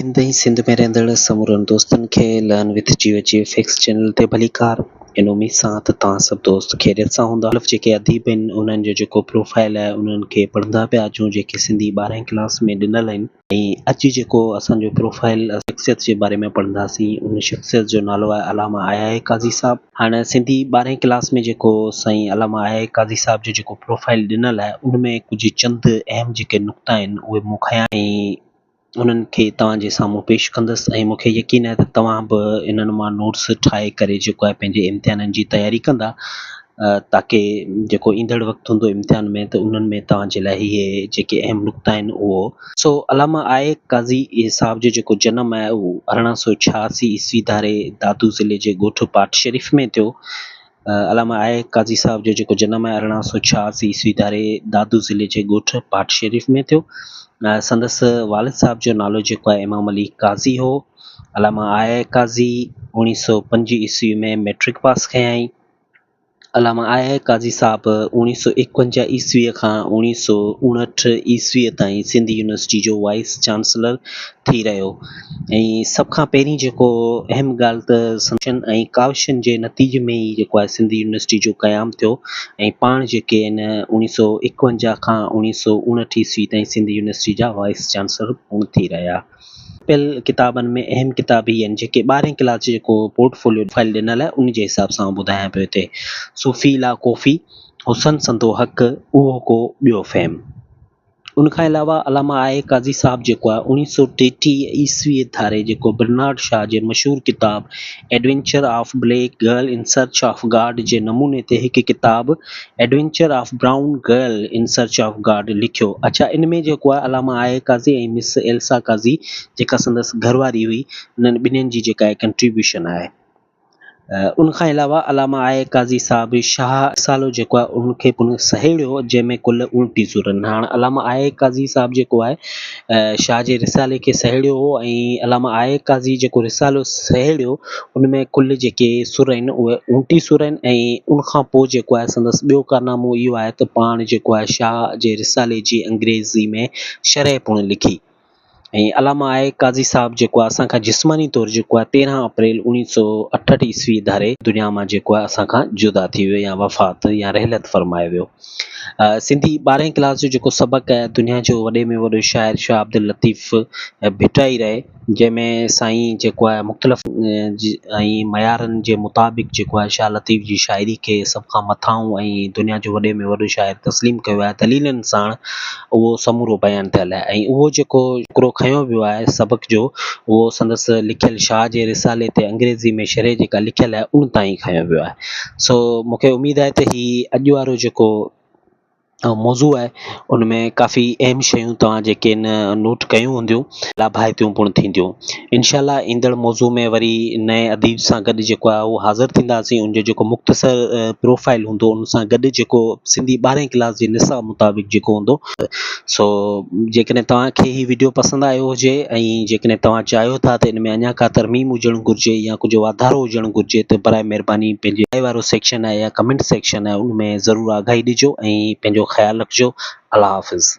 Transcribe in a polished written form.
هند ۽ سنڌ ۾ رهندڙ سمورن دوستن کي learn with Jio G F X channel تي ڀليڪار ان اميد سان ته توهان سڀ دوست خيريت سان هوندا. مختلف جيڪي اديب آهن انهن جو جيڪو پروفائل آهي انهن کي پڙهندا پيا اچون جيڪي سنڌي ٻارهين ڪلاس ۾ ڏنل آهن ۽ اڄ جيڪو اسان جو پروفائل شخصيت جي باري ۾ پڙهنداسين ان شخصيت جو نالو آهي علامه آء آء قاضي صاحب. هاڻ سنڌي ٻارهين ڪلاس ۾ جيڪو سائين علامه آء آء قاضي صاحب جو جيڪو پروفائل ڏنل آهي ان ۾ ڪجهه چند اهم جيڪي نقطا آهن اهي مون کنيا ۽ انهن کي توهان جي سامهون پيش ڪندس ۽ مون کي يقين آهي ته توهان به انهن مان نوٽس ٺاهي ڪري جيڪو آهي پنهنجي امتحانن جي تياري ڪندا تاڪه جيڪو ايندڙ وقت هوندو امتحان ۾ ته انهن ۾ توهان جي لاء اهي جيڪي اهم نقطا آهن اهو سو علامه آء آء قاضي صاحب جو جيڪو جنم آهي اهو 1886 عيسوي ڌاري دادو ضلعي جي ڳوٺ پاٽ شريف ۾ ٿيو. علامه آء آء قاضي صاحب جو جيڪو جنم آهي 1886 عيسوي ڌاري دادو ضلعي جي ڳوٺ پاٽ شريف ۾ ٿيو. سندس والد صاحب جو نالو جيڪو آهي امام علي قاضي هو. علامه آء آء قاضي 1905 عيسوي ۾ مئٽرڪ پاس ڪيائين. علامه آء آء قاضي صاحب اوڻيھ سو ايڪونجاھ عيسويء کان اوڻيھ سو اڻھٺ عيسويء تائين سنڌ يونيورسٽي جو وائيس چانسلر ٿي رهيو ۽ سڀ کان پهرين جيڪو اهم ڳالھ ته سندن ۽ ڪاوشن جي نتيجي ۾ ئي جيڪو آهي سنڌ يونيورسٽي جو قيام ٿيو ۽ پاڻ جيڪي آهن اوڻيھ سو ايڪونجاھ کان اوڻيھ سو اڻھٺ عيسوي تائين سنڌ يونيورسٽي جا وائيس چانسلر پڻ ٿي رهيا. ڇپيل ڪتابن ۾ اهم ڪتاب هي آهن جيڪي ٻارهين ڪلاس جو جيڪو پورٽ فوليو فائل ڏنل آهي ان جي حساب سان آئون ٻڌايان پيو هتي صوفي لا ڪوفي حسن سندو حق اهو ڪو ٻيو فهم ان کان علاوه علامه آء قاضي صاحب جيڪو آهي اوڻيهه سو ٽيٽيهه عيسوي ڌاري جيڪو برنارڊ شاهه جي مشهور ڪتاب adventure of black girl in search of God جي نموني تي هڪ ڪتاب adventure of brown girl in search of God لکيو. اڇا ان ۾ جيڪو آهي علامه آء آء قاضي ۽ مس ايلسا قاضي جيڪا سندس گهر واري هئي انهن ٻنهين جي جيڪا آهي ڪنٽريبيوشن آهي. ان کان علاوه علامه آء آء قاضي صاحب شاهه رسالو جيڪو آهي ان کي پڻ سهيڙيو جنهن ۾ ڪل اڻٽيهه سورن هاڻ علامه آء آء قاضي صاحب جيڪو آهي شاهه جي رسالي کي سهيڙيو هو ۽ علامه آء آء قاضي جيڪو رسالو سهيڙيو ان ۾ ڪل جيڪي سر آهن اهي اڻٽيهه سر آهن ۽ ان کان پوء جيڪو آهي سندس ٻيو ڪارنامو اهو آهي ته پاڻ جيڪو آهي شاهه جي رسالي جي انگريزي ۾ شرح پڻ لکي ۽ علامه آء آء قاضي صاحب جيڪو آهي اسان کان جسماني طور جيڪو آهي تيرهن اپريل اڻيهه سو اٺهٺ عيسوي ڌاري دنيا مان جيڪو آهي اسان کان جدا ٿي ويو يا وفات يا رحلت فرمائي ويو. سنڌي ٻارهين ڪلاس جو جيڪو سبق آهي دنيا جو وڏي ۾ وڏو شاعر شاهه عبداللطيف ڀٽائي رهي جنهن ۾ سائين جيڪو آهي مختلف ۽ معيارن جي مطابق جيڪو آهي شاهه لطيف جي شاعري کي سڀ کان مٿانهون ۽ دنيا جو وڏي ۾ وڏو شاعر تسليم ڪيو آهي دليلن ساڻ اهو سمورو بيان ٿيل آهي ۽ اهو جيڪو ٽڪرو کنيو ويو آهي سبق جو اهو سندس لکيل شاهه جي رسالي تي انگريزي ۾ شرح جيڪا لکيل آهي ان تان ئي کنيو ويو آهي سو مون کي اميد آهي ته هي اڄ وارو جيڪو موضوع آهي ان ۾ ڪافي اهم شيون توهان جيڪي آهن نوٽ ڪيون هونديون لاڀائتيون پڻ ٿينديون انشاء الله ايندڙ موضوع ۾ وري نئين اديب سان گڏ جيڪو آهي اهو حاضر ٿينداسين ان جو جيڪو مختصر پروفائل هوندو ان سان گڏ جيڪو سنڌي ٻارهين ڪلاس جي نصاب مطابق جيڪو هوندو سو جيڪڏهن توهان کي هي وڊيو پسند آيو هجي ۽ جيڪڏهن توهان چاهيو ٿا ته ان ۾ اڃا ڪا ترميم هجڻ گهرجي يا ڪجهه واڌارو هجڻ گهرجي ته برائي مهرباني پنهنجي راء وارو سيڪشن آهي يا ڪمينٽ سيڪشن آهي ان ۾ ضرور آگاهي ڏجو ۽ پنهنجو خيال رکجو الله حافظ.